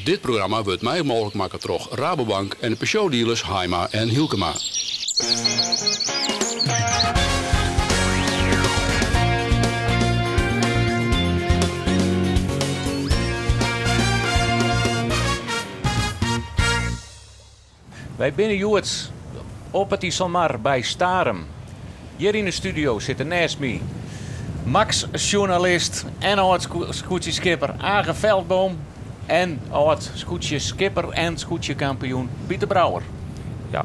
Dit programma wurdt mei mooglik makke troch Rabobank en de Peugeot-dealers Haima en Hylkema. Wy binne hjoed op it Iselmar by Starum. Hjir yn de studio sitte nêst my Max-sjoernalist en âld-skûtsjeskipper Age Veldboom en âld-skûtsjeskipper en skûtsjekampioen Pieter Brouwer. Ja,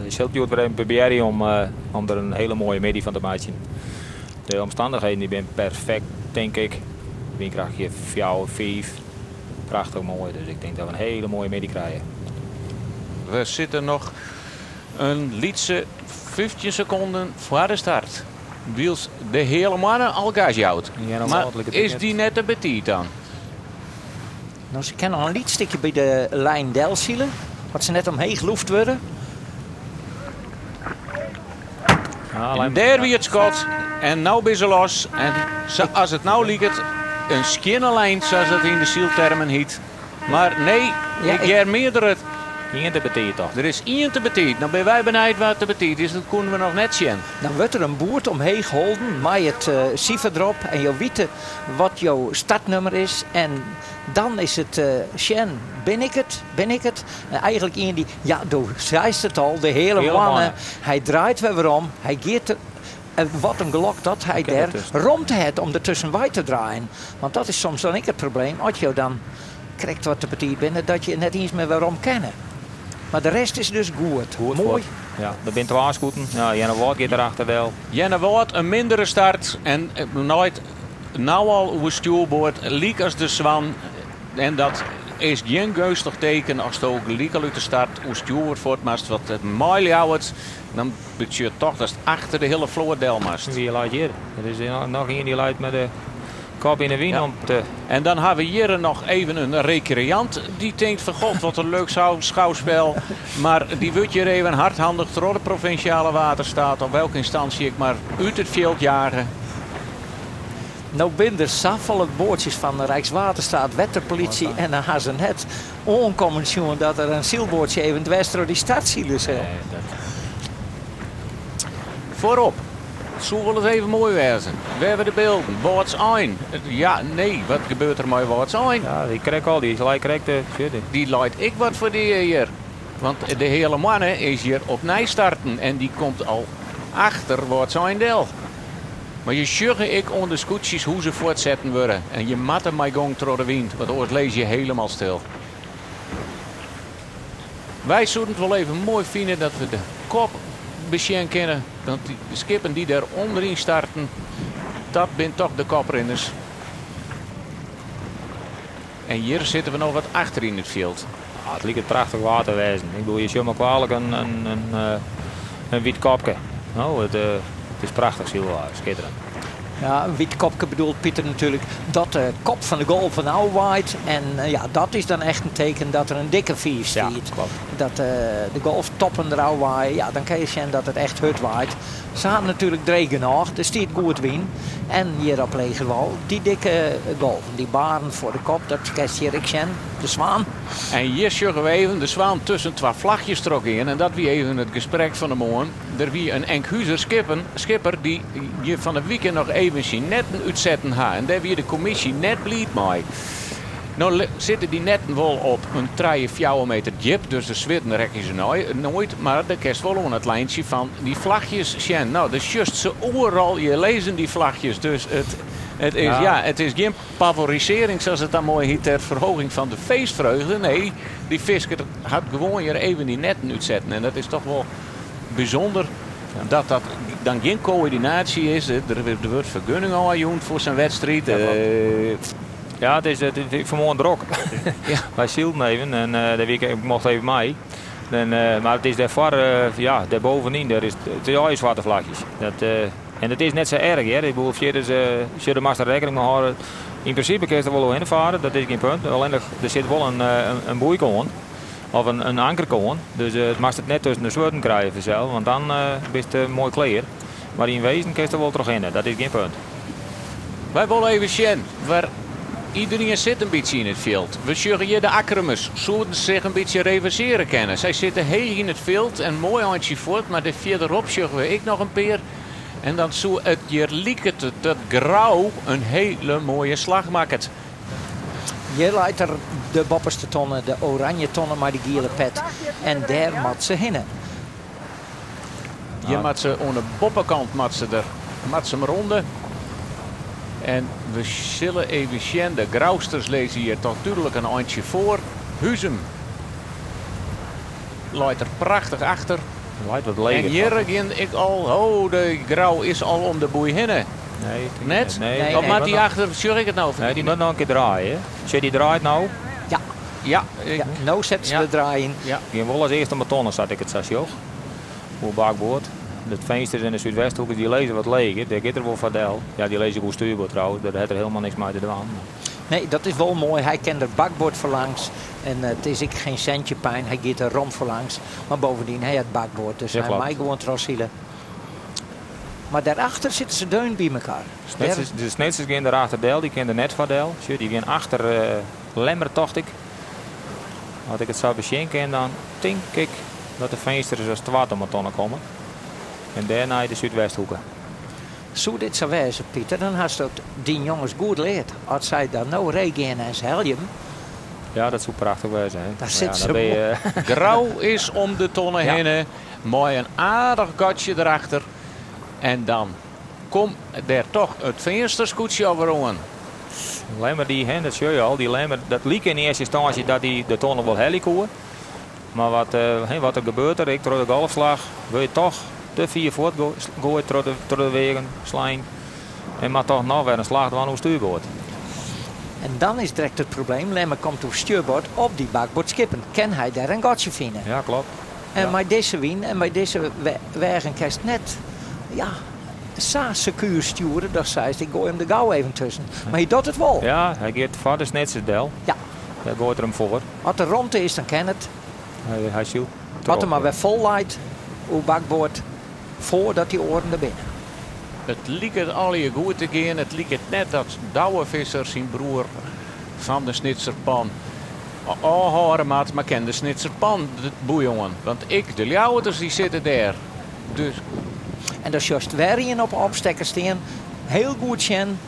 we sille hjoed wer even probearje om, om der in hiele moaie middei fan te meitsjen. De omstannichheden dy binne perfekt, tink ik. Wynkrachtje 4, 5. Prachtich moai, dus ik tink dat we in hiele moaie middei krije. We sitte noch in lytse 15 sekonden foar de start. Wylst de Heale Moanne al gas jout. Mar is dy net te betiid dan? No, se kinne noch in lyts stikje by de lijn delsile, as se net omheech lûft wurde. En dêr wie it skot en no binne se los. En sa as it no liket, in skjinne lijn, sa as it yn de syltermen hyt. Mar nee, ik hear meardere. Ien te betiid toch? Der is ien te betiid. No binne wy benijd wa't te betiid is, dat koene we noch net sjen. Dan wurdt der in boerd omheech holden mei it sifer derop en jo witte wat jo startnummer is. En dan is it sjen, bin ik it, bin ik it? En eigenlik ien dy, ja, do seist it al, de Heale Moanne. Hy draait wer werom, hy giet der, wat in gelok dat hy dêr romte hat om der tuskenwei te draaien. Want dat is soms dan ek it probleem, as jo dan krekt wat te betiid binne, dat je net iens mear werom kinne. Mar de rest is dus goed. Goed Moai. fuort. Ja, der binne twa skûten. Ja, Earnewâld giet derachter del. Earnewâld in mindere start en leit no al oer stjoerboard, lykas de Swan. En dat is gjin geunstich teken asto gelyk al út de start oer stjoerboard fuort moatst. Want it mei Ljouwert, dan betsjut toch datst achter de hiele float del moatst. Wie leit hjir? Der is noch ien dy leit mei de kop yn de wyn om te. En dan ha we hjir noch even in rekreant dy tinkt fan god wat in leuk schouwspel. Mar dy wurdt hjir even hardhandig troch de provinsjale waterstaat of welke ynstânsje ek mar út it fjild jage. No binne der safolle boatsjes fan Rijkswaterstaat, wetterpolitie en dan ha se net oankommen sjoen dat der in sylboatsje even dwers troch dy start sile sil. Foarop. It soe wolris even moai wêze. Wêr binne de bylden? Wâldsein. Ja, nee, wat gebeurt der mei Wâldsein? Ja, dy krekt al, dy leit krekt te sjutten. Dy leit ek wat foar dy hjir. Want de Heale Moanne is hjir opnij starten en dy komt al achter Wâldsein del. Mar je sjogge ek oan de skûtsjes hoe se fuortsetten wurde. En je moatte mei gong troch de wyn, want oars lizze je hielendal stil. Wy soenen it wol even moai fine dat we de kop besjen kinne. Want dy skippen dy't dêr ûnderyn starten, dat binne toch de koprinners. En hjir sitte we noch wat achter yn it fjild. Ah, it liket prachtich waar te wêzen. Ik bedoel, je sjogge mar kwalik in wyt kopke. No, it is prachtich sylwaar, skitterend. Ja, in wyt kopke bedoelt Pieter natuerlik dat de kop fan de golven ôfwaait. En ja, dat is dan echt in teken dat der in dikke fiif stiet. Ja, kloppet. Dat de golftoppen der ôfwaaie, ja, dan kinne je sjen dat it echt hurd waait. Se ha natuerlik dreech genôch, der stiet goed wyn. En hjir op legerwâl, dy dikke golven, dy baren foar de kop, dat kinst hjir ek sjen, de Swan. En hjir sjogge we even de Swan tusken twa flachjes trochgean. En dat wie even it gesprek fan de moarn. Der wie in Enkhuzer skipper dy't hjir fan 'e wike noch even syn netten útsetten ha. En dêr wie de kommisje net bliid mei. No sitte dy netten wol op in trije, fjouwer meter djip, dus de swidden rekje se noait. Mar dêr kinst wol oan it lijntsje fan dy flachjes sjen. No, do sjochst se oeral, hjir lizzen dy flachjes. Dus it is, ja, it is gjin favorisearring, sa't it dan moai hyt, ter ferhoging fan de feestvreugde. Nee, dy fisker hat gewoan hjir even dy netten útsetten. En dat is toch wol bysûnder dat dat dan gjin koördinaasje is. Der wurdt fergunning ôfjûn foar sa'n wedstriid. Ja, it is fanmoarn drok. Wy sylden even en dêr wie ik, ik mocht even mei. En, mar it is dêrfoar, ja, dêr bovenyn, dêr is it is allegear swarte flachjes. Dat, en it is net sa erch hear. Ik bedoel, fierders, sjoch, dêr moatst der rekkening mei hâlde. Yn prinsipe kinst der wol oerhinne farre, dat is gjin punt. Allinnich, der sit wol in boeike oan. Of in ankerke oan. Dus moatst it net tusken de swurden krije fansels, want dan bist moai klear. Mar yn wezen kinst der wol trochhinne, dat is gjin punt. Wy wolle even sjen wêr Iedereen sit in bytsje yn it fjild. We sjogge hjir de Akkrumers. Soenen sich in bytsje reversearje kinne. Sy sitte heech yn it fjild en moai eintsje fuort, mar dêr fierderop sjogge we ek noch in pear. En dan soe it hjir liket it dat Grou in hele moaie slach makket. Hjir leit er de boppeste tonne, de oranje tonne mei de giele pet. En dêr moat se hinne. Hjir moat se oan de boppekant moat se der, moat se 'm ronde. En we sille even sjen, de Grousters lizze hjir toch dúdlik in eintsje foar. Huzum leit der prachtich achter. Leit wat leger. En hjir gean ik al, oh, de Grou is al om de boei hinne. Nee, Net? Nee, Of moat dy achter, sjoch ik it no Nee, dy moat noch in kear draaie. Sjoch, dy draait no. Ja. Ja, ja, no set se de draai yn. Ja. Gean wol as earste om 'e tonne, sa't ik it sa sjoch. Oer bakboard. De finsters yn de súdwesthoeke dy lizze wat leger. Dêr giet er wol foar del. Ja, dy lizze oer stuurboard trouwens. Dêr hat er helemaal niks mei te dwaan. Nee, dat is wol moai. Hy kin der bakboard foarlangs. En it is ek geen centje pyn. Hy giet der rom foarlangs. Mar bovendien, hy hat bakboard. Dus hy mei gewoan trochsile. Mar dêrachter sitte se deun by mekaar. Snitsers, de Snitsers gean derachter del. Dy kin der net foar del. Sjoch, dy gean achter Lemmer, tocht ik. As ik it sa besjen kin, dan tink ik dat de Finsters as twad om 'e tonne komme. En dêrnei de Súdwesthoeke. Soe dit sa wêze, Pieter, dan hast dat dyn jonges goed leard. As sy dan no ree gean en se helje him. Ja, dat soe prachtich wêze. Hè. Dan sit se moai. Grou is om de tonne hinne mei in aardich gatsje derachter. En dan komt der toch it Feansterskûtsje alwer oan. Lemmer dy, hè, dat sjoch je al, dy Lemmer, dat like yn earste ynstânsje dat dy de tonne wol helje koe. Mar wat, hè, wat der gebeurt der, ek troch de golfslach, wurd je toch te fier fuort goaid troch de, troch de weagen slein. En moat toch noch wer in slach dwaan oer stuurboard. En dan is direkt it probleem, Lemmer komt oer stuurboard op dy bakboardskippen. Kin hy dêr in gatsje fine? Ja, klopt. En mei dizze wyn en mei dizze weagen kinst net, ja, sa sekuer stjoere datst seist, ik goai him der gau even tusken. Mar hy docht it wol. Ja, hy giet foar de Snitsers del. Ja. Dêr goait er him foar. As der romte is, dan kin it. Hy sylt As er mar wer fol leit oer bakboard foardat dy oaren der binne. It liket allegear goed te gean. It liket net dat Douwe Visser syn broer fan de Snitser Pan ôfhâlde moat, mar kin de Snitser Pan de boei oan. Want ek de Ljouwerters dy sitte dêr. Dus. En dan sjochst wer ien op 'e opstekker stean. Heel goed sjen.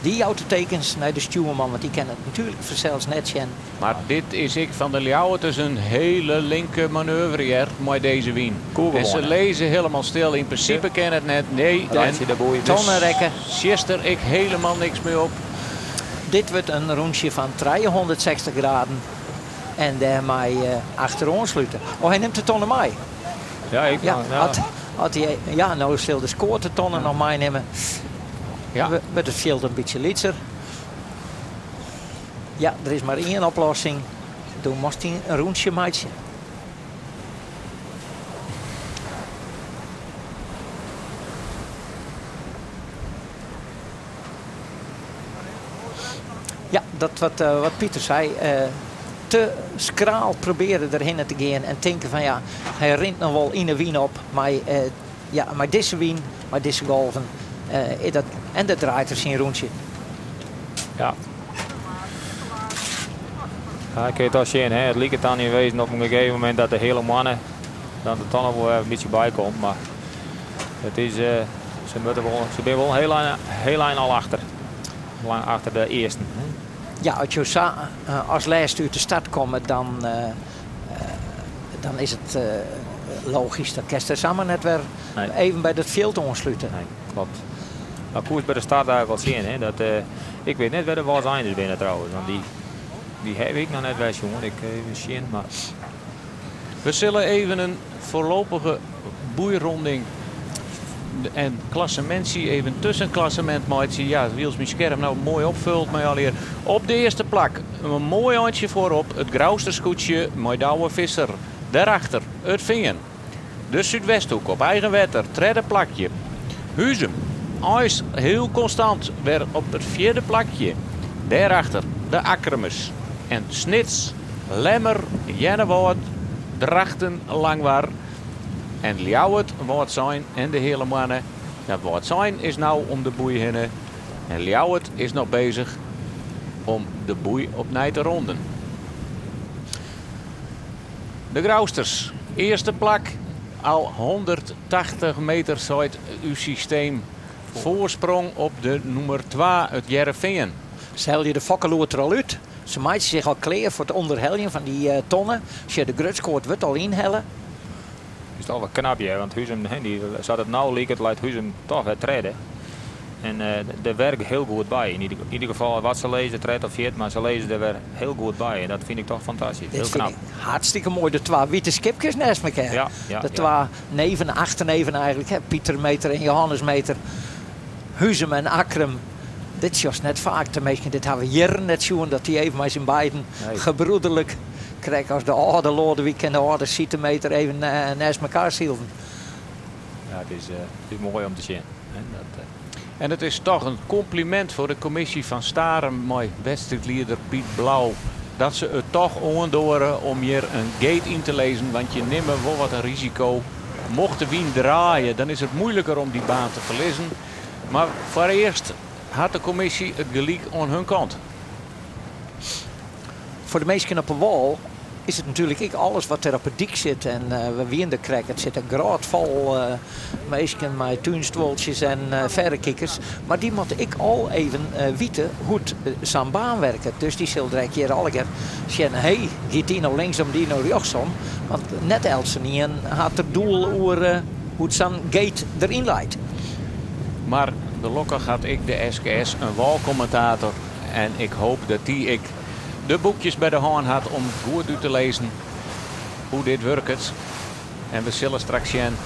Dy jout de tekens nei de stjoerman, want dy kin it natuerlik fansels net sjen. Mar dit is ek fan de Ljouwerters in hele linke manoeuvre hear, mei dizze wyn. En se lizze hielendal stil. Yn prinsipe kin it net. Nee, en Tonne rekke. Sjochst der ek hielendal niks mear op. Dit wurdt in rûntsje fan 360 graden en dêrmei achteroan slute. Oh, hy nimt de tonne mei. Ja, ik, ja, ja. At, at hy, ja, no sil de skoat de tonne noch meinimme. Ja. Wurdt it fjild in bytsje lytser. Ja, der is mar ien oplossing. Do moatst in rûntsje meitsje. Ja, dat wat, eh, wat Pieter sei. Eh, te skraal probearje derhinne te gean en tinke fan ja, hy rint noch wol yn 'e wyn op mei, eh, ja, mei dizze wyn, mei dizze golven. Is dat, en dat draait er syn rûntsje. Ja. Ja, ik kin it al sjen, hè. It liket dan yn wezen op in gegeven momint dat de hiele moanne dan der toch noch wol even in bytsje by komt. Mar it is, se moatte wol, se binne wol in hiel ein, hiel ein al achter. Lang achter de earsten. Hè. Ja, as jo sa as lêste út de start komme, dan, dan is it logysk. Dan kinst der samar net wer even by dat fjild oanslute. Nee, klopt. Mar koest by de start eigentlik al sjen, hè, dat, ik wit net wêr de Wâldseinders binne trouwens, want dy, dy haw ik noch net wer sjoen. Ik even sjen, mar. We sille even in foarlopige boeironding en klassemintsje, even tussenklassemint meitsje. Ja, wylst myn skerm no moai opfult mei allegear. Op de earste plak, in moai eintsje foarop, it Grouster skûtsje mei Douwe Visser. Dêrachter it Fean. De Súdwesthoek op eigen wetter, tredde plakje. Huzum, eins hiel konstant, wer op it fjirde plakje. Dêrachter de Akkrumers en Snits, Lemmer, Earnewâld, Drachten, Langwar en Ljouwert, Wâldsein en de Heale Moanne. Dat Wâldsein is no om de boei hinne. En Ljouwert is noch bezich om de boei opnij te ronden. De Grousters, earste plak, al 180 meter seit ús systeem. Foarsprong op de nûmer 2, it Hearrenfean. Se helje de fokkeloer der al út. Se meitsje sich al klear foar it ûnderheljen fan dy tonne. Sjoch, de grutskoat wurdt al ynhelle. Is toch wel knap, ja, want Huzum, hè, sa't it no liket, leit Huzum toch wer tredde. En der werkt hiel goed by. Yn ieder gefal wat se lizze, tredde of fjirde, mar se lizze der wer hiel goed by. En dat fyn ik toch fantastysk. Dit Hiel fyn knap. ik hartstikke moai. De twa wite skipkes neist mekoar. De twa neven, achterneven eigentlik, hè? Pieter Meter en Johannes Meter. Huzum en Akkrum. Dit sjochst net faak. De minsken, dit hawwe jierren net sjoen, dat dy even mei syn beiden gebroederlik, krekt as de âlde Loadewyk en de âlde Siete Meter even neist mekoar sylden. Ja, it is moai om te sjen. Hè, dat. En it is toch in kompliment foar de kommisje fan Starum mei wedstriidlieder Piet Blauw dat se it toch oandoare om hjir in gate yn te lizzen, want je nimme wol wat in risiko. Mocht de wyn draaie, dan is it muoiliker om dy baan te ferlizzen. Mar foarearst hat de kommisje it gelyk oan hun kant. Foar de minsken op 'e wâl is it natuerlik ek alles wat der op 'e dyk sit. En we wiene der krekt, it sit in grôt fol minsken mei túnstuoltsjes en ferrekikers. Mar dy moatte ek al even witte hoe't sa'n baan werket. Dus dy sil direkt hjir allegear sjen, hé, giet dy no linksom, dy no rjochtsom? Want net eltsenien hat der doel oer hoe't sa'n gate deryn leit. Mar gelokkich hat ek de SKS in wâlkommentator en ik hoop dat dy ek de boekjes by de hân hat om goed út te lizzen hoe't dit wurket. En we sille straks sjen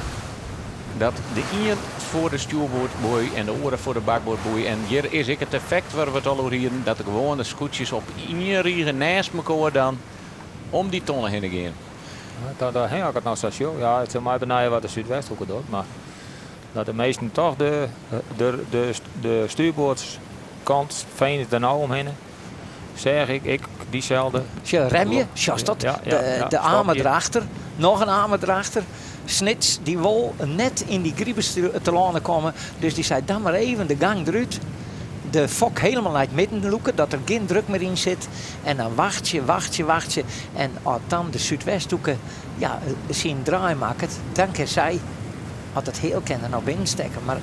dat de ien foar de stjoerboardboei en de oare foar de bakboardboei. En hjir is ek it effekt wêr't we it al oer hienen, dat de gewoane skûtsjes op ien rige neist mekoar dan om dy tonne hinne gean. Ja, dat, hè, as ik it no sa sjoch, ja, it sil my benijen wat de Súdwesthoeke docht, mar dat de measten toch de stuurboardskant, fean is der no omhinne, seach ik ek dyselde. Sjoch, remje, sjochst dat? Ja, ja, ja. De amer Stopje. erachter, noch in amer erachter. Snits, dy wol net yn dy gribus telâne komme, dus dy sei dan mar even de gang derút. De fok helemaal nei it midden lûke, dat der gjin druk mear yn sit. En dan wachtsje, wachtsje, wachtsje. En as dan de Súdwesthoeke, ja, syn draai makket, dan kin sy, as it heal kin, der noch binnen stekke. Mar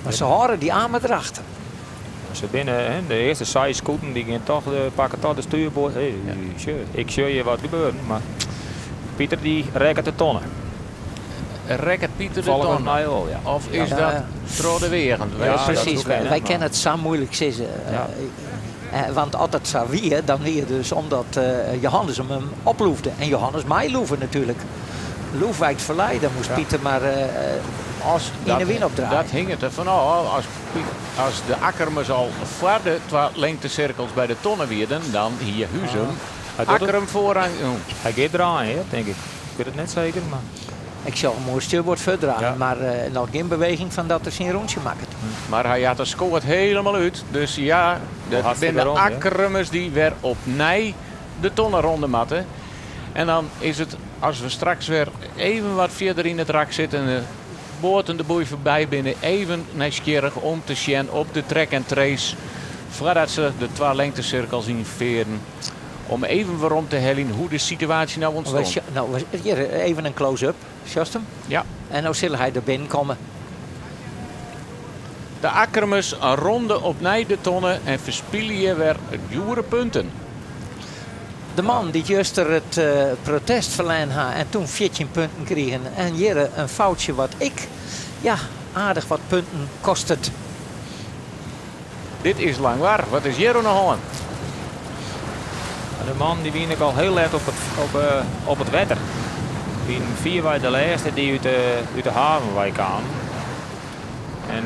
se hâlde dy amer derachter. Se binne, hè, de earste 6 skûten dy gean toch de, pakke toch de stuurboard. Hey, sjoch, ik sjoch hjir wat gebeuren, mar Pieter dy rekket de tonne. Rekket Pieter de Folgens tonne? my wol, ja. Of is Ja. dat troch de weagen? Ja, dat precies. soe kinne, Wy mar kinne it sa muoilik sizze. Ja. Want as it sa wie, dan wie it dus omdat Johannes him oploefde. En Johannes mei loeve natuerlik. Loef wijkt ferlei, dan moast Pieter mar As yn de wyn opdraaie. Dat hinget der fan ôf. As de Akkermers al foar de twa lingtesirkels by de tonne wienen, dan hie Huzum Hy docht it. Akkrum foarrang jûn. Hy giet draaien, hè, tink ik. Ik wit it net seker, mar Ik sjoch him oer stuurboard fuortdraaien, mar noch gjin beweging fan dat er syn rûntsje makket. Mar hy hat de skoat helemaal út. Dus ja, dat Hartstikke binne de rond, hè? Akkermers dy wer opnij de tonne ronde moatte. En dan is it, as we straks wer even wat fierder yn it rak sitte en de boaten de boei foarby binne, even nijsgjirrich om te sjen op de track en trace, foardat se de twa lingtesirkels ynfearen, om even werom te heljen hoe't de situaasje no ûntstond. No, hjir even in close-up, sjochst him? Ja. En no sil hy der binnen komme. De Akkermers ronde opnij de tonne en ferspylje wer djoere punten. De man dy't juster it protest ferlern ha en doe 14 punten krigen. En hjir in foutsje wat ik, ja, aardich wat punten kostet. Dit is Langwar. Wat is hjir oan de hân? De man dy wie ek al hiel let op it wetter. Wienen fierwei de lêste dy't út de haven wei kamen. En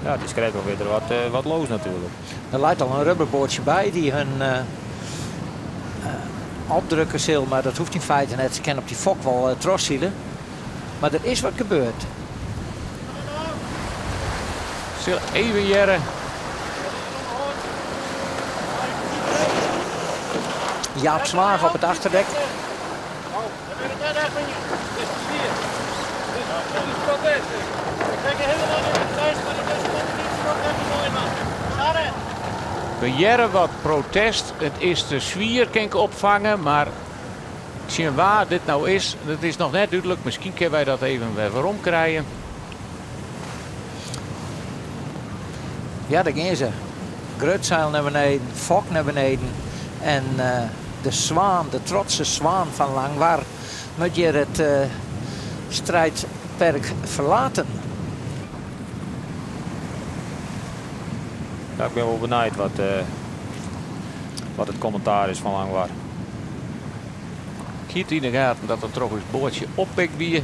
ja, it is krekt wol wer wat los natuerlik. Der leit al in rubberboatsje by dy't hun opdrukke sil, mar dat hoecht yn feite net. Se kinne op dy fok wol trochsile. Mar der is wat gebeurd. Sil even hearre. Jaap Zwaag op it achterdek. Oh, dat ben ik net echt van je. Dit is plezier. Dit is protest. Ik trek er helemaal in de prijs, maar ik is niet zo echt mooi man. We hearre wat protest. It is te swier, kin ik opfange, mar tsjin wa dit no is, dat is noch net dúdlik. Miskien kinne wy dat even wer werom krije. Ja, dêr gean se. Grutseil nei beneden, fok nei beneden. En de swaan, de trotse swaan fan Langwar, moat hjir it striidperk ferlaten. Ja, ik bin wol benijd wat, wat it kommentaar is fan Langwar. Ik hie it yn de gaten dat der troch ús boatsje oppikt wie.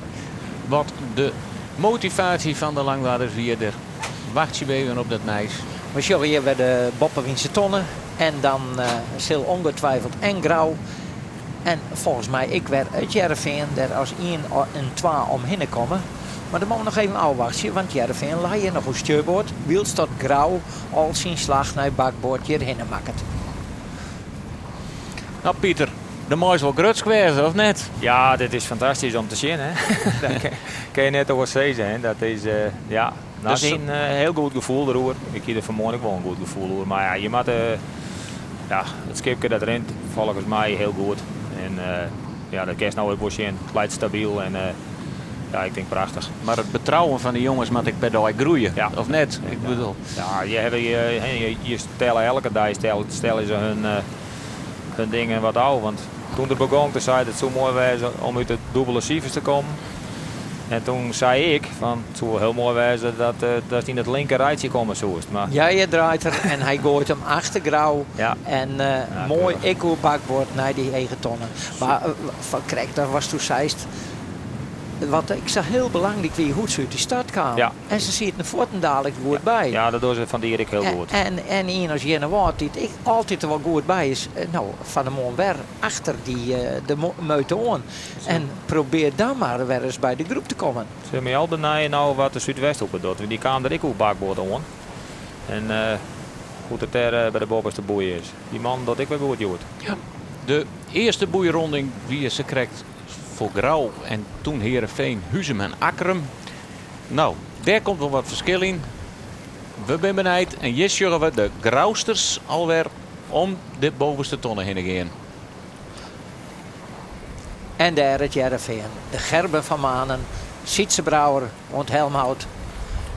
Wat de motivaasje fan de Langwarders wie, dêr wachtsje we even op dat nijs. We sjogge hjir wer de boppewynse tonne en dan sil ongetwijfeld en Grou en folgens my ek wer it Hearrenfean der as ien en twa omhinne komme. Mar dat moatte we noch even ôfwachtsje, want Hearrenfean lei hjir noch oer stjurboard, wylst dat Grou al syn slach nei bakboard hjirhinne makket. No Pieter, do meist wol grutsk wêze, of net? Ja, dit is fantastysk om te sjen. Hè? Dat kin je net oars sizze. Hè? Dat is, ja, dat is in hiel goed gefoel deroer. Ik hie der fan 'e moarn ek wol in goed gefoel oer. Mar ja, je moatte, ja, it skipke dat rint folgens my hiel goed. En ja, dat kinst no ek wol sjen. It leit stabyl en ja, ik tink prachtich. Mar it betrouwen fan de jonges moat ek per dei groeie, of net? Ik bedoel. Ja, je hawwe, je, je stelle elke dei stelle se hun dingen wat ôf. Want toen er begûn, toen sei it soe moai wêze om út de dûbele sifers te kommen. En toen sei ik fan it soe wol hiel moai wêze dat yn it linker rijtsje komme soest. Mar Ja, je draait er en hy goait him achter Grou. Ja. En Ja, moai keurich. ek oer bakboard nei dy hege tonne. Mar fan krekt dat watsto seist, wat ek sa hiel belangryk wie, hoe't se út dy start kamen. Ja. En se sieten fuortendalik goed by. Ja, dat dogge se fan dy ek hiel goed. En ien as Earnewâld, dy't ek altyd der wol goed by is, no, fan 'e moarn wer achter dy de meute oan. En probear dan mar wer ris by de groep te kommen. Se my al benijd no wat de Súdwesthoeke docht, want dy kaam der ek oer bakboard oan. En hoe't it dêr by de boppeste boei is. Dy man docht ek wer goed hjoed. Ja, de earste boeironding wie se krekt foar Grou en toen Heerenveen, Huzum en Akkrum. No, dêr komt wol wat ferskil yn. We binne benijd en hjir sjogge we de Grousters alwer om de bovenste tonne hinne gean. En dêr it Hearrenfean. De Gerben van Manen, Sytze Brouwer oan it helmhout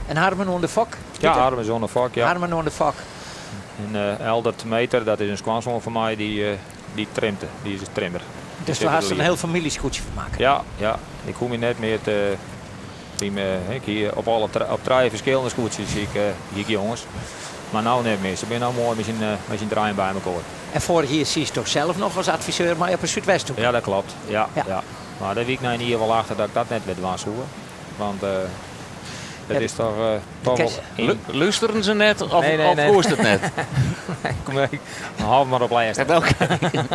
en Harmen oan de fok. Ja, Pieter? Harmen is oan de fok, ja. Harmen oan de fok. En Eldert Meter, dat is in skoansoan fan my, dy trimt, dy is de trimmer. Dus do hast in hiel famyljeskûtsje fan makke? Ja, ja. Ik hoech my net mear te Ik hie op alle op trije ferskillende skûtsjes hie ik, hie ik jonges. Mar no net mear. Se binne no moai mei syn trijen by mekoar. En foarich jier siest do sels noch as adviseur mei op 'e Súdwesthoeke? Ja, dat kloppet. Ja, Ja. ja. Mar dêr wie ik nei in jier wol achter dat ik dat net wer dwaan soe. Want dat is toch toch wol in Lústeren se net of, Nee, nee, of nee. hoest it net? Kom, ik hou mar op lêsten.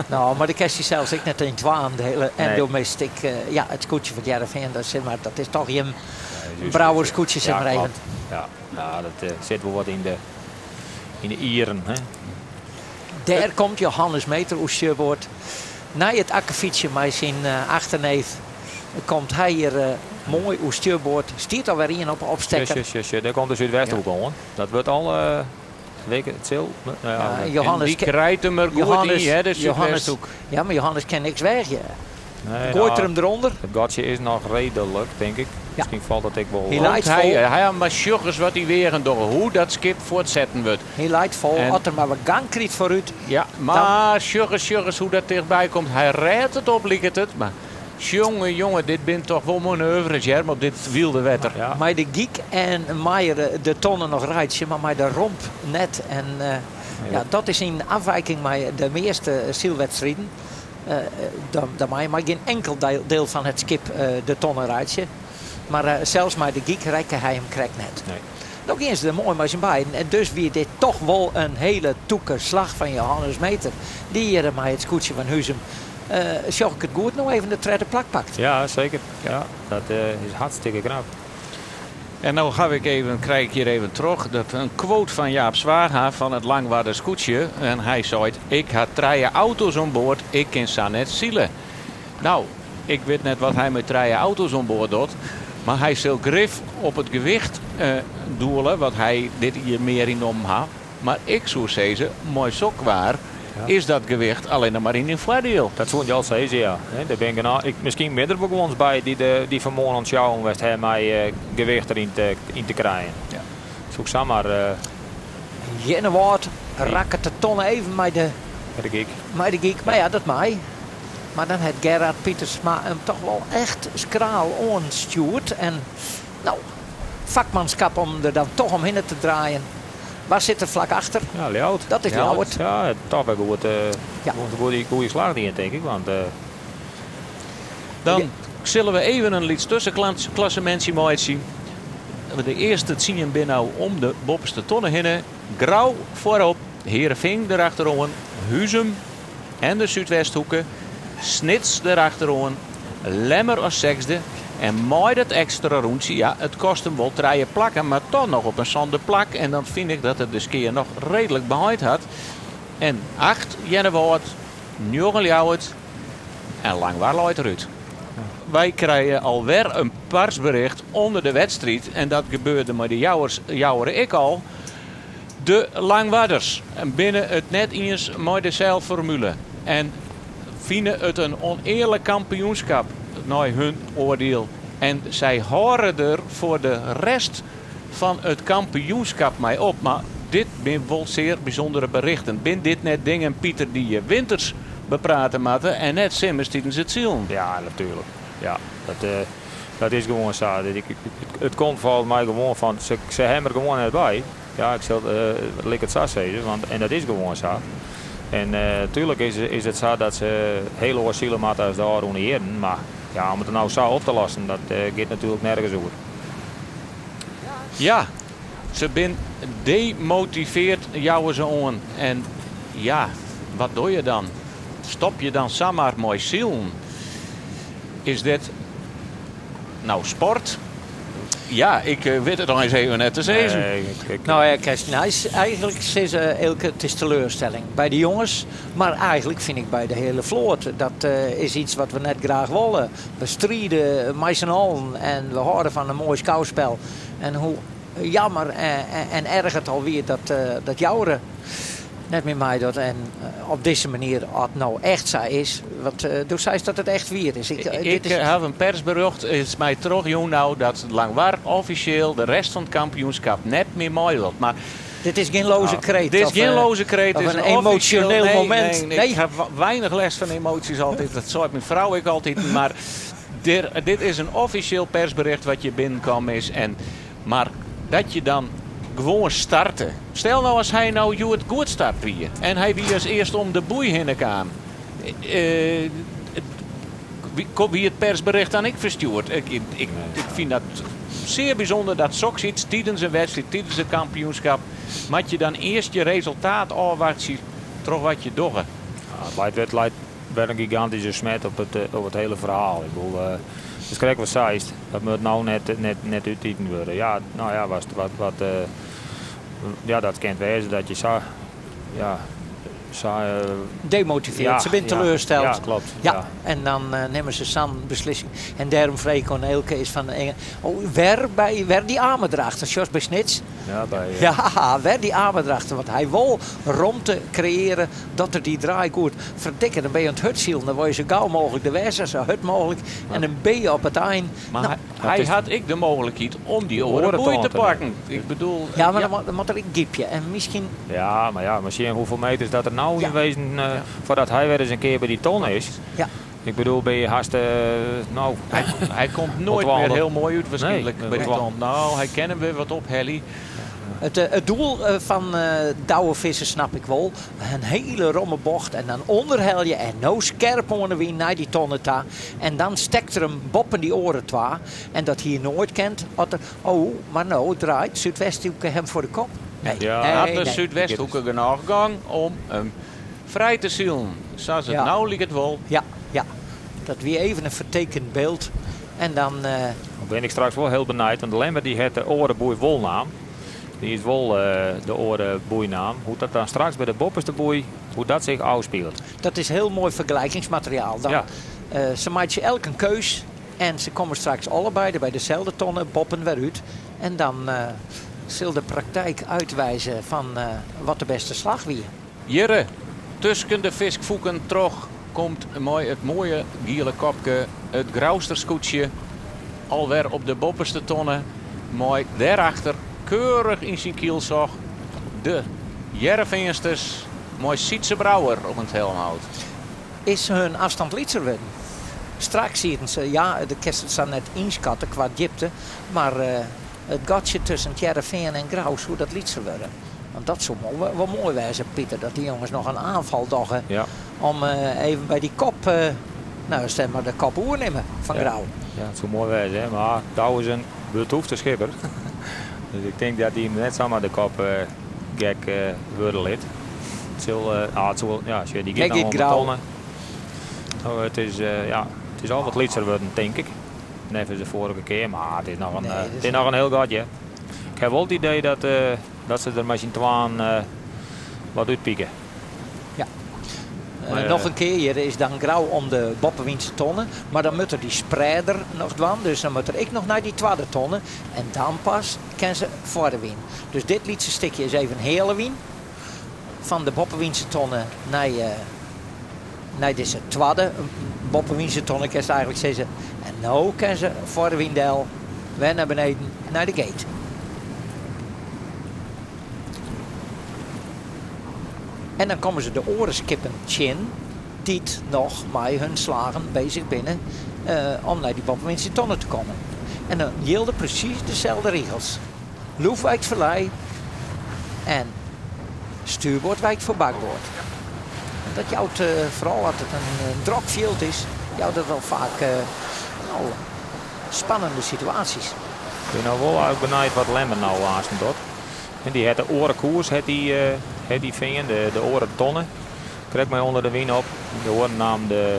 No, mar do kinst dysels ek net yn twaen diele. En Nee. do mist ek, ja, it skûtsje fan Hearrenfean, dat, zeg maar, dat is toch jim Ja, juist. brouwerskûtsje, zeg Ja, maar even. klopt. Ja, nou, dat sit wol wat yn de ieren. Hè? Dêr komt Johannes Meter oer stjurboard. Nei it akkefytsje mei syn achterneef komt hy hjir moai oer stjurboard. Stiet alwer ien op de opstekker. Sjoch, sjoch, sjoch, dêr komt de Súdwesthoek oan. Dat wurdt al wike, it sil. Nou ja, Ja, dat- Johannes En die ken- krijt him er goed Johannes- yn, hè, de Johannes- Súdwesthoek. Ja, mar Johannes kin niks weagje. Nee, Goait nou, er him derûnder? It gatsje is noch reedlik, tink ik. Ja. Miskien falt dat ek wol. Hy leit Hy, fol. hy mar sjoch ris wat dy weagen dogge, hoe dat skip fuortsetten wurdt. Hy leit fol, En as er mar wat gang kriget foarút. Ja, mar sjoch ris, sjoch ris hoe dat tichtby komt. Hy rêdt it op, liket it. Mar jonge, jonge, dit binne toch wol manoeuvres, Jerm, op dit wylde wetter. Ja. Mei de gyk en mei de tonnen noch reitsje, mar mei de romp net. En ja, dat is yn afwijking mei de measte sylwedstriden. Dan mei mar gjin inkel diel fan it skip de tonnen reitsje. Mar sels mei de gyk rekke hy him krekt net. Nee. No gean se der moai mei syn beiden. En dus wie dit toch wol in hiele tûke slach fan Johannes Meter. Dy hjir mei it skûtsje fan Huzum. Sjoch ik it goed no even de tredde plak pakt. Ja, seker. Ja, dat is hartstikke knap. En no haw ik even, krij ik hjir even troch dat in quote fan Jaap Zwaga fan it Langwarder Skûtsje. En hy seit, ik ha trije auto's oan board, ik kin sa net sile. No, ik wit net wat hy mei trije auto's oan board docht. Mar hy sil grif op it gewicht doele, wat hy dit jier mear ynnommen hat. Mar ik soe sizze, mei sok waar is dat gewicht allinne mar yn dyn foardiel. Dat soene je al sizze, ja. Der binne genôch, ik, miskien binne der wol guons by dy't de, dy fanmoarn oan it sjouwen west ha mei gewicht deryn te, yn te krijen. Ja. Soe ik samar. Earnewâld rakket de tonne even mei de, Mei de gyk. Mei de gyk, mar ja, dat mei. Mar dan hat Gerard Pietersma him toch wol echt skraal oanstjoerd. En no, fakmanskap om der dan toch omhinne te draaien. Wa sit der flak achter? Ja, Ljouwert. Dat is Ljouwert. Ja, toch wer goed, goed, goede, goede slach dien, tink ik. Want, Dan sille we even in lyts tuskenklassemintsje meitsje. De earste tsien binne no om de boppeste tonne hinne. Grou foarop, Heerenveen derachteroan, Huzum en de Súdwesthoeke, Snits derachteroan, Lemmer as sechsde. En mei dat ekstra rûntsje, ja, it kost him wol trije plakken, mar toch noch op in sânde plak. En dan fyn ik dat er de skea noch reedlik beheind hat. En acht Earnewâld, njoggen Ljouwert en Langwar leit derút. Wy krije alwer in parsbericht ûnder de wedstriid. En dat gebeurde mei de Jouwers, Jouweren ek al. De Langwarders binne it net iens mei de seilformule en fine it in ûnearlik kampioenskap nei hun oardiel. En sy hâlde der foar de rest fan it kampioenskap mei op. Mar dit binne wol sear bysûndere berichten. Binne dit net dingen, Pieter, dy't je winters beprate moatte en net simmers tidens it silen? Ja, natuerlik. Ja, dat, dat is gewoan sa. It komt folgens my gewoan fan, se hawwe der gewoan net by. Ja, ik sil lit ik it sa sizze, want en dat is gewoan sa. En tuerlik is it sa dat se hiel oars sile moatte as de ôfrûne jierren, mar ja, om it no sa op te lossen, dat giet natuerlik nergens oer. Ja, se binne demotiveard, jouwe se oan. En ja, wat doch je dan? Stop je dan samar mei silen? Is dit no sport? Ja, ik wit it eins even net te sizzen. Nee, ik, ik, Nou ja, Kersten, hij is eigenlijk sizze Eelke, it is teleurstelling by de jonges, mar eigentlik fyn ik by de hiele float. Dat is iets wat we net graach wolle. We stride mei syn allen en we hâlde fan in moai skouspel. En hoe jammer en erch it al wie dat, dat Joure net mear meidocht. En op dizze manier, as it no echt sa is, want do seist dat it echt wier is. Ik, Ik dit is haw in persberjocht, is my trochjûn no dat Langwar offisjeel de rest fan it kampioenskap net mear meidocht. Mar Dit is gjin loaze kreet. Dit is of, gjin loaze kreet, of dit is in in offisjeel emosjoneel nee, momint. nee, nee, Nee. Ik haw weinich lêst fan emoasjes altyd. Dat seit myn frou ek altyd. Mar dit is in offisjeel persbericht wat hjir binnenkaam is. En, mar dat je dan gewoan starte. Stel no as hy no hjoed goed start wie en hy wie as earste om de boei hinne kaam. Wie it persbericht dan ek ferstjoerd? Ik fyn dat sear bysûnder dat soks iets tidens in wedstriid, tidens it kampioenskap, moat je dan earst je resultaat ôfwachtsje troch wat je dogge. Ja, it leit wer in gigantyske smet op it hiele ferhaal. Ik bedoel, it is krekt wat seist, dat moat no net útiten wurde. Ja, no ja, wat, wat, wat, ja, dat kin wêze dat je sa, ja, sa, Demotiveerd. Ja, se binne ja. teleursteld. Ja, klopt. Ja, Ja. en dan nimme se sa'n beslissing. En dêrom frege ik oan Eelke is fan, oh, wer by, wer dy amer derachter, Jos by Snits. Ja, by, Ja, wer dy amer derachter. Want hy wol romte kreëarje dat er dy draai goed ferdikke. Dan bin je oan it hurdsilen, dan wol je sa gau mooglik der wêze, sa hurd mooglik. En dan bin je op it ein. Mar Nou, hy dat is hat ek de mooglikheid om dy oare Oare boei te tân te pakken. nimmen. Ik bedoel, Ja, mar ja. dan moat er ek gypje. En miskien Ja, mar ja, mar sjen hoefolle meters dat der no Ja. yn wezen, Ja. foardat hy wer ris in kear by dy ton is. Ja. Ik bedoel, bin je hast, no, Hy komt Op noait mear twaalf. hiel moai út waarskynlik Nee, by dy op ton. No, hy kin him wer wat ophelje. It doel fan Douwe Visser snap ik wol. In hiele romme bocht en dan ûnderhelje en no skerp oan de wyn nei dy tonne ta. En dan stekt er him boppen dy oare twa. En dat hy noait kent. As er, oh, mar no draait Súdwesthoeke him foar de kop. Nee. Ja. Nee, Hat de nee. Súdwesthoeke genôch gong om him frij te silen. Sa as it Ja. no liket wol. Ja, ja. Dat wie even in fertekend byld. En dan, Dan bin ik straks wol hiel benijd, want de Lemmer dy hat de oare boei wol naam. Dy is wol de oare boeinaam. Hoe dat dan straks by de boppeste boei, hoe dat sich ôfspilet. Dat is hiel moai fergelikingsmateriaal. Dan, Ja. se meitsje elk in keus en se komme straks allebeide by deselde tonne boppen wer út. En dan Sil de praktijk uitwijzen fan wat de bêste slach wie. Hjirre, tusken de fiskfûken troch, komt mei it moaie giele kopke it Grouster skûtsje alwer op de boppeste tonne mei dêrachter keurich yn syn kielzog de Hearrenfeansters mei Sytze Brouwer op it helmhout. Is hun afstand lytser wurden? Straks sieten se, ja, do kinst it sa net ynskatte kwa djipte, mar it gatsje tusken Hearrenfean en Grou soe dat lytser wurde. Want dat soe wol moai wêze, Pieter, dat dy jonges noch in oanfal dogge om even by dy kop, no, stel mar de kop oernimme fan Grou. Ja, it soe moai wêze, hè? Mar Douwe is in betûfte skipper. Dus ik tink dat hy him net samar de kop gek wurde lit. It sil, ah, it soe, ja, sjoch, dy giet no om de tonne. No, it is, ja, it is al wat lytser wurden, tink ik. Neffens de foarige kear, mar it is noch in, it is noch in hiel gat, hear. Ik ha wol it idee dat, dat se der mei syn twaen wat útpike. Ja. Noch in kear, hjir is dan Grou om de boppewynse tonne, mar dan moat er dy spreader noch dwaan, dus dan moat er ek noch nei dy twadde tonne en dan pas kin se foar de wyn. Dus dit lytse stikje is even heale wyn fan de boppewynse tonne nei, nei dizze twadde boppewynse tonne, kinst eigentlik sizze. En no kin se foar de wyn del, wer nei beneden, nei de gate. En dan komme se de oare skippen tsjin dy't noch mei hun slagen bezich binne om nei dy boppewynse tonne te kommen. En dan jilde presys deselde rigels. Loef wijkt foar lij en stuurboard wijkt foar bakboard. En dat jout, foaral as it in drok fjild is, jout dat wel faak no, spannende situaasjes. Ik bin no wol eigentlik benijd wat Lemmer no aansten docht. En dy hat de oare koers, hat dy, hat dy fearn, de oare tonne. Krekt mei ûnder de wyn op. De oaren namen de,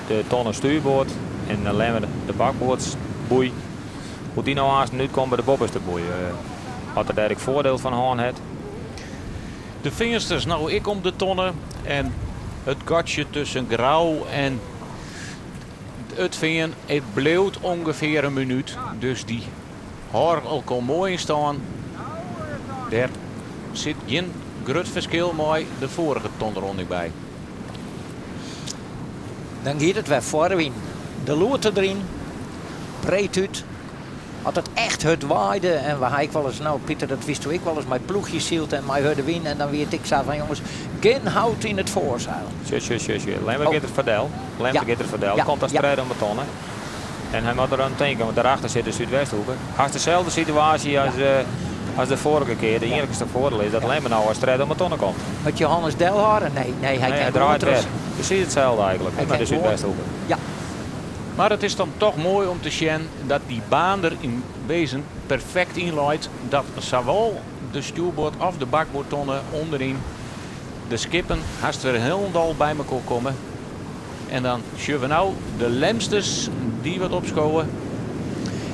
de tonne stuurboard en de Lemmer de bakboardsboei. Hoe't dy no aansten útkomt by de boppeste boei. Oft er dêr ek foardiel fan hân hat. De Feansters no ek om de tonne en it gatsje tusken Grou en it Fean, it bliuwt ûngefear in minút. Dus dy hâlde elkoar moai yn stân. Dêr sit gjin grut ferskil mei de foarige tonneronding by. Dan giet it wer foar de wyn. De loete deryn, breed út. As it echt hurd waaide en we ha ek wolris, no Pieter dat witsto ek wolris, mei ploechjes syld en mei hurde wyn en dan wie it ek sa fan jonges, gjin hout yn it foarseil. Sjoch, sjoch, sjoch, sjoch. Lemmer giet der foar del. Lemmer giet der foar del. Komt as tredde om de tonne. En hy moat der oan tinke, want dêrachter sit de Súdwesthoeke. Hast deselde situaasje as, as de foarige kear. De iennichste foardiel is dat Lemmer no as tredde om de tonne komt. Moat Johannes delhâlde? Nee, nee, hy Nee, kin hy draait gewoan wer. Presys itselde eigentlik, Hy mei de kin gewoan Súdwesthoeke. Ja. Mar it is dan toch moai om te sjen dat dy baan der yn wezen perfekt yn leit. Dat sawol de stjoerboard of de bakboardtonne ûnderyn de skippen hast wer hielendal by mekoar komme. En dan sjogge we no de Lemsters dy wat opskowe.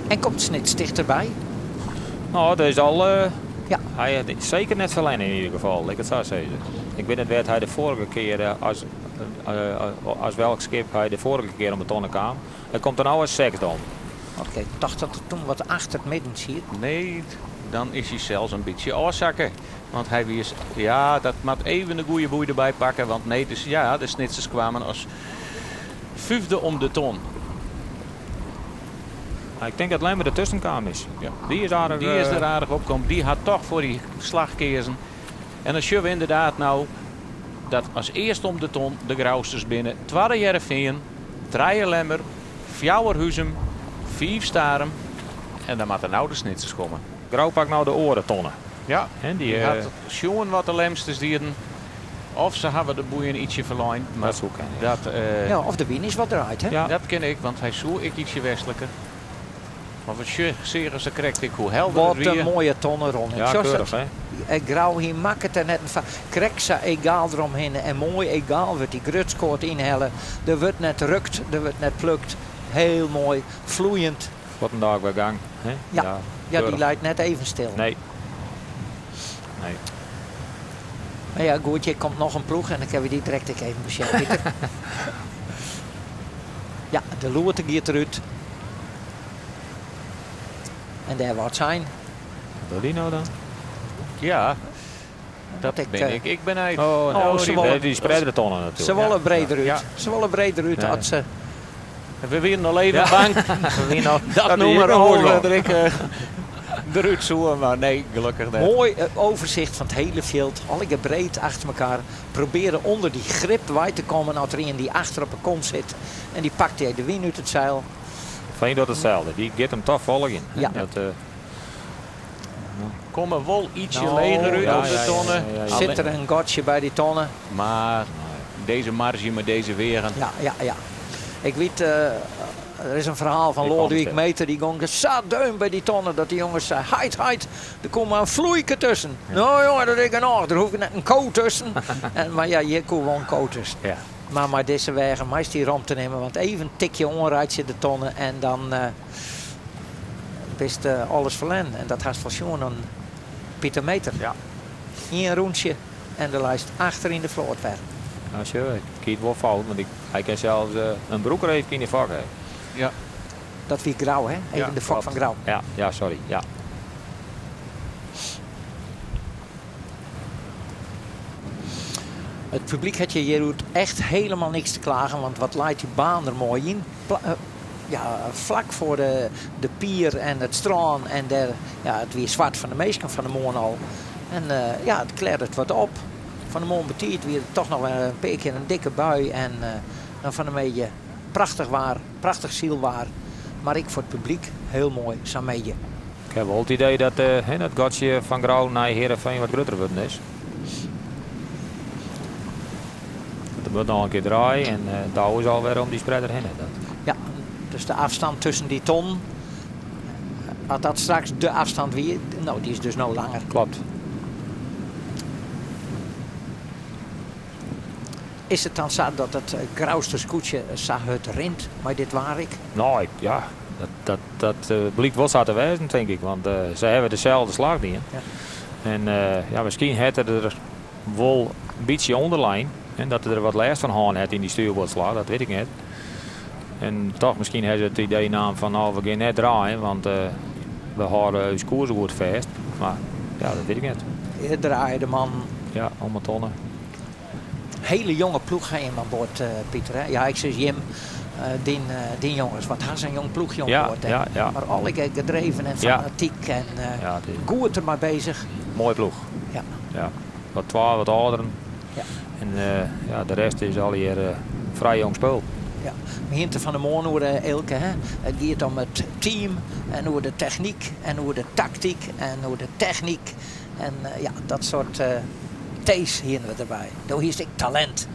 En komt Snits tichterby? No, dat is al. Hy hat seker net ferlern yn ieder gefal, lit ik it sa sizze. Ik wit net wêr't hy de foarige kear, as, as welk skip hy de foarige kear om de tonne kaam. Hy komt der no as sechsde om. Oké, ik tocht dat er toen wat achter it midden siet. Nee, dan is hy sels in bytsje ôfsakke. Want hy wie, ja, dat moat even de goede boei derby pakke. Want nee, dus, ja, de Snitsers kwamen as fyfde om de ton. Nou, ik tink dat Lemmer dertusken kaam is. Ja. Dy is aardich, Dy is der aardich opkommen. Dy hat toch foar dy slach keazen. En dan sjogge we ynderdaad no dat as earst om de ton de Grousters binne. Twadde Hearrenfean, trije Lemmer, fjouwer Huzum, fiif Starum. En dan moatte no de Snitsers komme. Grou pakt no de oare tonne. Ja, Hè, dy, dy hat sjoen wat de Lemsters dienen. Of se hawwe de boeien ytsje ferlein. Mar Dat soe kinne, ja. dat Ja, of de wyn is wat draaid, hè? Ja. Dat kin ek, want hy soe ek ytsje westliker. Mar we seagen se krekt ek hoe helder Wat it in wie. moaie tonne, Ron. Ja, Sjochst keurich, dat? hè? Grou hy makket der net in fa-, krekt sa egaal deromhinne en moai egaal wurdt dy grutskoat ynhelle. Der wurdt net rukt, der wurdt net plukt. Heel moai, floeiend. Wat in dag weer gang, hè? Ja. Ja, Ja, die keurig. leit net even stil. Nee. Nee. Maar ja, goed, hier komt noch in ploech en dan kinne we dy direkt ek even besjen, Pieter. Ja, de loete giet derút. En dêr wat sein. Wat docht dy no dan? Ja, dat ik, bin ik ek benijd. Oh, nee. Oh, ze wollen- die spreiden de tonnen natuurlijk. Ze willen breder uit. Ja. Ze willen breder uit. Ja. Als ze, We wienen al even bang nou- dat die nummer ik nog al hoor. er ik, eruit zoeken, maar nee, gelukkig niet. mooi overzicht van het hele veld. Alle breed achter elkaar. Proberen onder die grip wij te komen als er een die achter op de kont zit. En die pakt hij de wien uit het zeil. Fijn dat hetzelfde. Die gaat hem toch volgen. Ja. Dat, Komen wel ietsje Nou, leger uit ja, op de ja, ja, tonnen. ja, ja, ja. Zit er een gatje bij die tonnen? Maar deze marge met deze wegen. Ja, ja, ja. Ik weet, er is een verhaal van Ik Lodewijk kwam het, Meter. Die gong zo deun bij die tonnen dat die jongens zei, heid, heid, er komt maar een vloeike tussen. Nou jongen, dat ik nog. Er hoeft net een ko tussen. en, maar ja, je kon wel een ko tussen. ja. Maar maar deze wegen, meest die ramp te nemen. Want even een tikje onrijd je de tonnen en dan is alles verlen. En dat haast van Sjoen een Pieter Meter. Ja. Eén roentje en de lijst achter in de vloot weer. Nou, sure. Ik kiet wel fout, want hij kan zelfs een broeker even in de vak hebben. Ja. Dat wie Grauw, hè? Even Ja, de fok klopt. van Grauw. Ja, ja, sorry. Ja. Het publiek had je hier echt helemaal niks te klagen, want wat leidt die baan er mooi in. Ja, vlak voor de pier en het strand en daar, ja, het weer zwart van de meesten van de morgen al. En ja, het kleurt het wat op. Van de morgen betiert weer toch nog een paar keer een dikke bui en dan van de meetje prachtig waar, prachtig zielwaar. Maar ik voor het publiek heel mooi, samen. Ik heb wel het idee dat dat gatje van Grauw naar Heerenveen wat groter worden is. Dat wordt nog een keer draaien en daar is alweer om die spreader heen. Dat. Ja, dus de afstand tussen die ton, had dat straks de afstand weer, nou die is dus nou langer. Klopt. Is het dan zo dat het Grauwster scootje zag het rint, maar dit waar ik? Nou, ik, ja, dat blijkt wel zo te wijzen, denk ik. Want ze hebben dezelfde slag niet. Ja. En ja, misschien had het er wel een beetje onderlijn. En dat er wat last van haan had in die stuurboordslag, dat weet ik niet. En toch misschien hebben ze het idee naam van nou, we gaan net draaien, want we houden ons koers goed vast. Maar ja, dat weet ik niet. Hier draaien de man. Ja, allemaal tonnen. Hele jonge ploeg ga je aan boord, Pieter. Hè? Ja, ik zeg Jim, die jongens, want hij is een jong ploegje aan boord. Hè? Ja, ja. Maar alle gedreven en fanatiek en Ja, het is goed er maar bezig. Mooie ploeg. Ja. Ja. Wat 12, wat ouderen. Ja. En ja, de rest is al hier vrij jong spul. Ja. We hinten van de morgen over Elke, hè? Het gaat om het team en over de techniek en over de tactiek en over de techniek. En ja, dat soort thees hier we erbij. Daar is ik talent.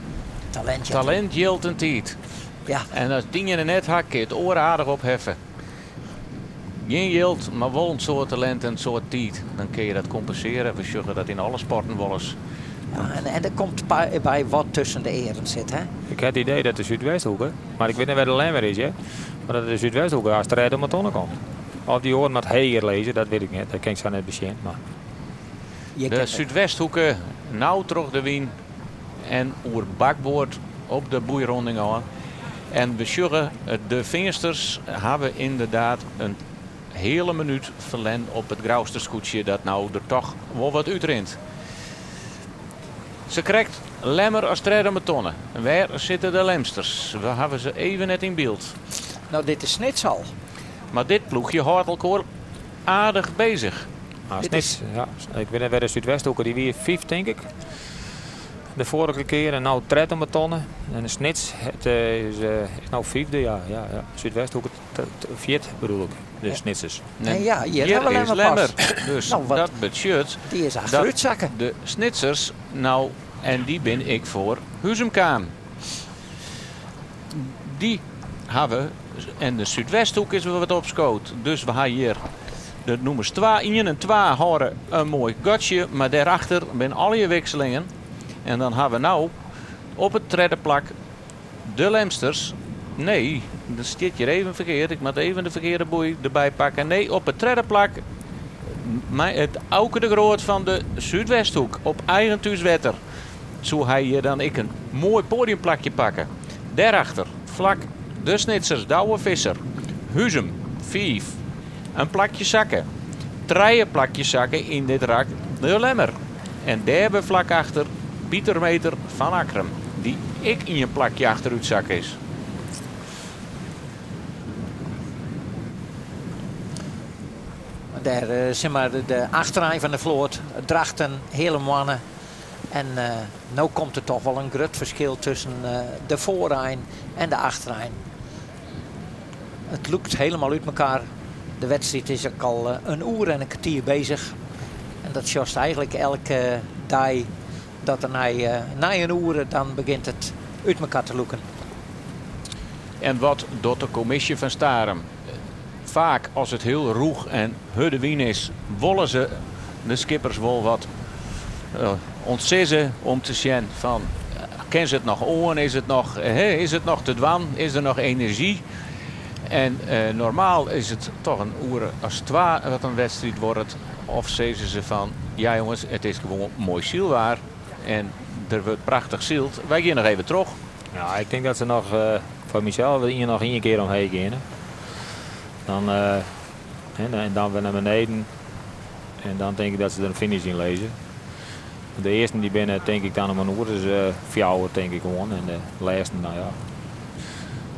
Talent, ja. Talent yield een tijd. Ja. En als dingen er net hakken, het oor aardig opheffen. Geen yield, maar wel een soort talent en een soort tijd. Dan kun je dat compenseren. We zeggen dat in alle sporten wel eens. Ja, en er komt bij wat tussen de eren zit, hè? Ik heb het idee dat de Zuidwesthoeken, maar ik weet niet waar de Lemmer is, hè? Maar dat de Zuidwesthoeken als strijd om het tonnen komt. Of die horen met heger lezen, dat weet ik niet. Dat kan ik zo net bezien. Maar... Je De kent het. Zuidwesthoeken, nauw terug de wien en oer bakboord op de boeironding aan. En we zeggen, de vensters hebben inderdaad een hele minuut verlend op het Grauwsterskoetsje dat nou er toch wel wat uitrint. Ze krijgt Lemmer als derde met tonnen. En waar zitten de Lemsters? We hebben ze even net in beeld. Nou, dit is Snits al. Maar dit ploegje houdt elkaar aardig bezig. Ah, Dit Snits, ja. Ik weet niet waar de Zuidwesthoeken, die weer 5 denk ik. De vorige keer en nou tred om de tonnen. En de Snits het, is nou 5e, ja, ja, ja. Zuidwesthoeken 4 bedoel ik, de Ja. Snitsers. En ja, hier Hier hebben we is Lemmer pas. Lemmer. Dus Nou, wat- dat betekent Die is achteruit zakken. de Snitsers, nou, en die ben ik voor Huzumkaan. Die hebben, en de Zuidwesthoek is weer wat opschoot. Dus we hebben hier de nummers 2, 1 en 2 horen een mooi gatje. Maar daarachter zijn al je wisselingen. En dan hebben we nou op het derde plak de Lemsters. Nee, dat zit hier even verkeerd. Ik moet even de verkeerde boei erbij pakken. Nee, op het derde plak het Auke de Groot van de Zuidwesthoek op eigen thuiswetter. Zo hij hier dan ik een mooi podiumplakje pakken. Daarachter, vlak de Snitsers, Douwe Visser, Huzum, 5. Een plakje zakken. Treien plakje zakken in dit rak. De Lemmer. En dêr flak achter Pieter Meter fan Akkrum, dy't ek ien plakje achterútsakke is. Dêr eh, zeg maar, de achterein fan de float, Drachten, hele moanne. En uh, no komt der toch wol in grut ferskil tusken uh, de foarein en de achterein. It lûkt hielendal út elkoar. De wedstriid is ek al in oere en in kertier beuzich. En dat sjochst eigentlik elke dei dat der nei in oere dan begjint it út elkoar te lûken. En wat docht de kommisje fan Starum? Faak as it hiel rûch en hurde wyn is, wolle se de skippers wol wat ûntsizze om te sjen fan kin se it noch oan, is it noch te dwaan, is der noch enerzjy? En normaal is it toch in oere as twa wat in wedstriid wurdt. Of sizze se fan ja jonges, it is gewoan moai sylwaar en der wurdt prachtich syld. Wy gean noch even troch. Ja, ik tink dat se noch foar mysels noch ien kear omheech gean. Dan, en dan wer nei beneden. En dan tink ik dat se der in finish yn lizze. De earsten dy binne tink ik dan om in oere dus 4 tink ik gewoan. En de lêsten, no ja,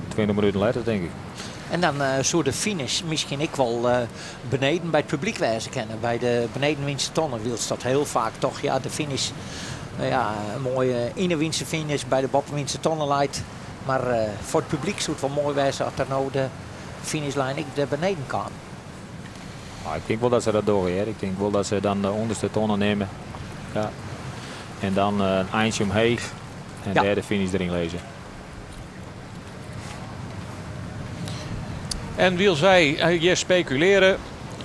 20 minuten letter tink ik. En dan soe de finish miskien ek wol beneden by it publyk wêze kinne. By de benedenwynse tonne wylst dat hiel faak toch ja, de finish, no ja, in moaie ynewynse finish by de boppewynse tonne leit. Mar foar it publyk soe it wol moai wêze as der no de finishlijn ek dêr beneden kaam. Nou, ik tink wol dat se dat dogge, hear. Ik tink wol dat se dan de ûnderste tonne nimme. Ja. En dan in eintsje omheech en dêr de finish deryn lizze. En wylst wy hjir spekulearje,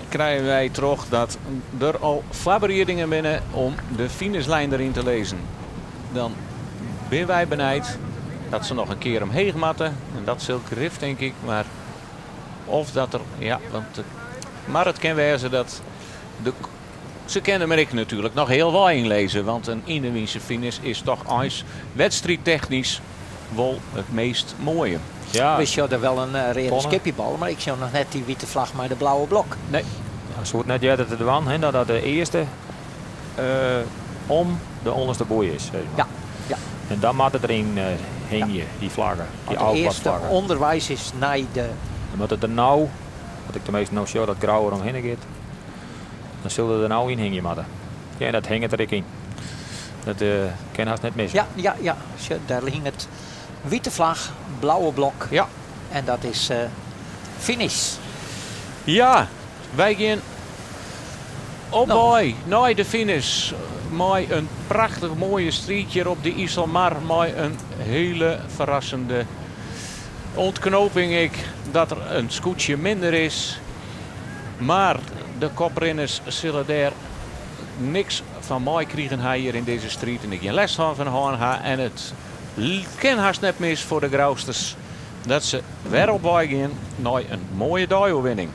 krije wy troch dat der al foarbereidingen binne om de finishlijn deryn te lizzen. Dan binne wy benijd dat se noch in kear omheech moatte. En dat sil grif, tink ik. Mar of dat der, ja, want, mar it kin wêze dat de, se kinne mar ek natuerlik noch hiel wei ynlizze, want in ynewynse finish is toch eins wedstriidtechnysk wol it meast moaie. Ja. We sjogge wol in reade Tonne. skippybal, mar ik sjoch noch net dy wite flagge mei de blauwe blok. Nee. Ja, soe it net earder te dwaan, hè, dat dat de earste om de ûnderste boei is. Zeg maar. Ja, ja. En dan moat it deryn hingje, dy flagge, dy Want de earste ôfwasflagge. ûnderweis is nei de... En wat it der no, wat ik teminsten no sjoch dat Grou der omhinne giet, dan sil it der no yn hingje moatte. Ja, en dat hinget der ek yn. Dat kin hast net mis. Ja, ja, ja. Sjoch, dêr hinget wite flagge, blauwe blok. Ja. En dat is finish. Ja, wy gean op No. wei nei de finish. Mei in prachtich moaie striid hjir op de Iselmar. Mei in hiele ferrassende ûntknoping ek dat der in skûtsje minder is. Mar de koprinners sille dêr niks fan meikrigen ha hjir yn dizze striid. En ek gjin lêst fan hân ha. En it kin hast net mis foar de Grousters dat se wer op wei gean nei in moaie deioerwinning.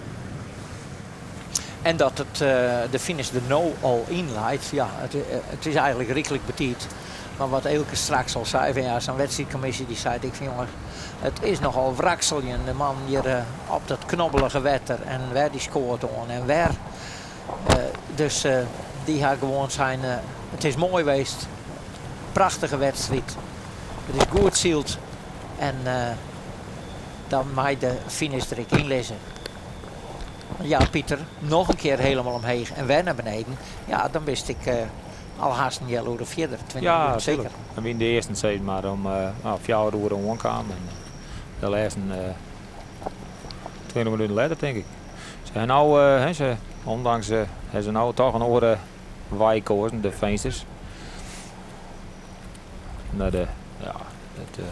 En dat de finish der no al yn leit, ja, it is eigentlik ryklik betiid. Mar wat Eelke straks al sei, fan ja, sa'n wedstriidkommisje dy sei, ik fan jonges, it is nochal wrakseljen. De man hjir op dat knobbelige wetter en wêr dy skoart oan en wêr. Dus dy ha gewoan sein, it is moai west, prachtige wedstriid, it is goed syld en dan mei de finish der ek yn lizze. Ja, Pieter, noch in kear hielendal omheech en wer nei beneden. Ja, dan bist ik al hast in healoere fierder, 20 Ja, minuten seker. tuurlijk. Dan wiene de earsten sis mar om 4 oere oankaam en de lêsten 20 minuten letter, tink ik. Se ha no, hè, se, ondanks, ha se no toch in oare wei koazen, de Finsters. Nei de, ja, dat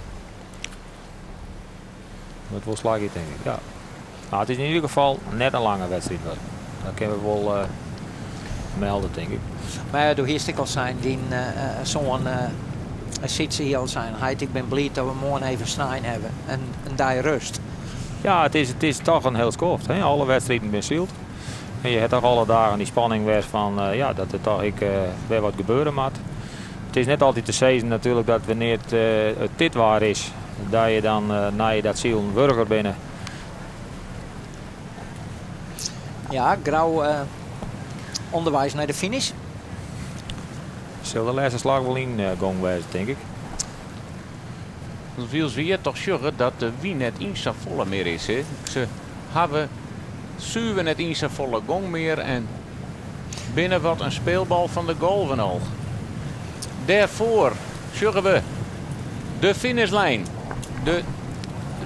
wurdt wol slagje, tink ik. Ja. Nou, it is yn ieder gefal net in lange wedstriid. Dat kinne we wol melde, tink ik. Mar ja, do hiest ek al sein, dyn soan Sytse hie al sein, heit, ik bin bliid dat we moarn even snein hawwe en in dei rêst. Ja, it is toch in hiel skoft. Hè? Alle wedstriden binne syld. En je ha toch alle dagen dy spanning wer fan ja, dat der toch ek wer wat gebeure moat. It is net altyd te sizzen natuerlik dat wannear't it dit waar is, dat je dan nei dat silen wurger binne. Ja, Grou ûnderweis nei de finish. Sil de lêste slach wol yn gong wêze, tink ik. Wylst we hjir toch sjogge dat de wyn net iens safolle mear is. Hè? Se hawwe suver net iens safolle gong mear en binne wat in speelbal fan de golven al. Dêrfoar sjogge we de finishlijn. De,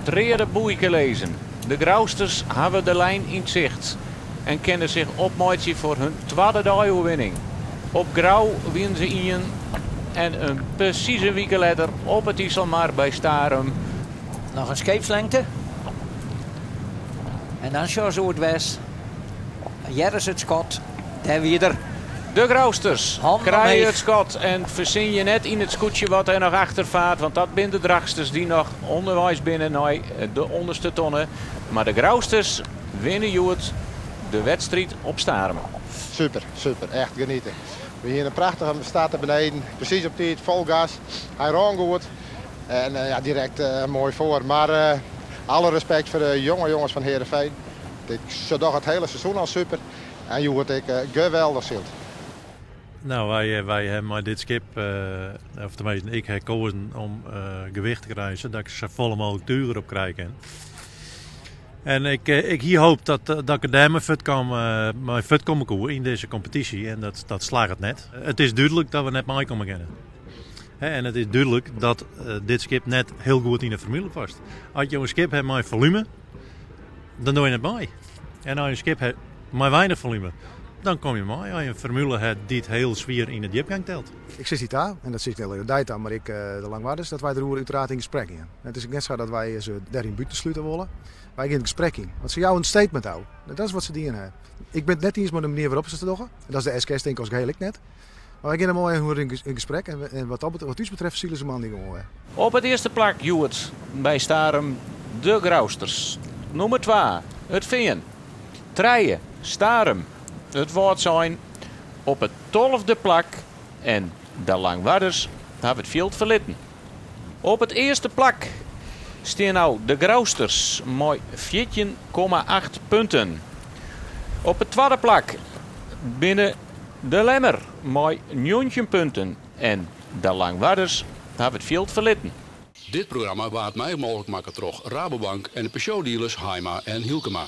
it reade boeike lizzen. De Grousters hawwe de lijn yn sicht en kinne sich opmeitsje foar hun twadde deioerwinning. Op Grou wiene se ien en in presize wike letter op it Iselmar by Starum. Noch in skeepslengte. En dan sjogge se oer it west. Hearre se it skot. Dêr wie er. De Grousters Hannen krije omheech. it skot en fersin je net yn it skûtsje wat der noch achter fart, want dat binne de Drachtsters dy't noch ûnderweis binne nei de ûnderste tonne. Mar de Grousters winne hjoed de wedstriid op Starum. Super, super. Echt genieten. We hiene in prachtige start beneden. Presys op tiid, fol gas. Hy rûn goed. En ja, direkt moai foar. Mar alle respekt foar de jonge jonges fan Heerenveen. Se dogge it hiele seizoen al super. En hjoed ek geweldich syld. No, wy hawwe mei dit skip, of teminsten ik ha keazen om gewicht te krijen, sadat ik safolle mooglik túch derop krije kin. En ik hie hope dat ik dêr mei fuortkomme koe yn dizze kompetysje en dat slagget net. It is dúdlik dat we net meikomme kinne. En it is dúdlik dat dit skip net hiel goed yn de formule past. As je in skip hawwe mei folume, dan dogge je net mei. En as je in skip hawwe mei weinich folume, dan komme je mei. As je in formule hawwe dy't hiel swier yn de djipgong telt. Ik sis dy ta, en dat sis ik net allinnich dy ta, mar ek de Langwarders, dat wy deroer úteraard yn gesprek gean. It is ek net sa dat wy se dêryn bûten slute wolle. Wy gean it gesprek yn. Want se jouwe in statement ôf. Dat is wat se dien hawwe. Ik bin it net iens mei de manier wêrop't se it dogge. En dat is de SKS tink ik as geheel ek net. Mar wy gean der moai oer yn gesprek. En wat ús betreft sile se moandei gewoan wer. Op it earste plak hjoed by Starum de Grousters. Nûmer 2, it Fean. 3, Starum, it Wâldsein. Op it 12e plak en de Langwarders hawwe it fjild ferlitten. Op it earste plak stean no de Grousters mei 14,8 punten. Op it twadde plak binne de Lemmer mei 19 punten en de Langwarders hawwe it fjild ferlitten. Dit programma waard mei mooglik makke troch Rabobank en de Peugeot dealers Haima en Hielkema.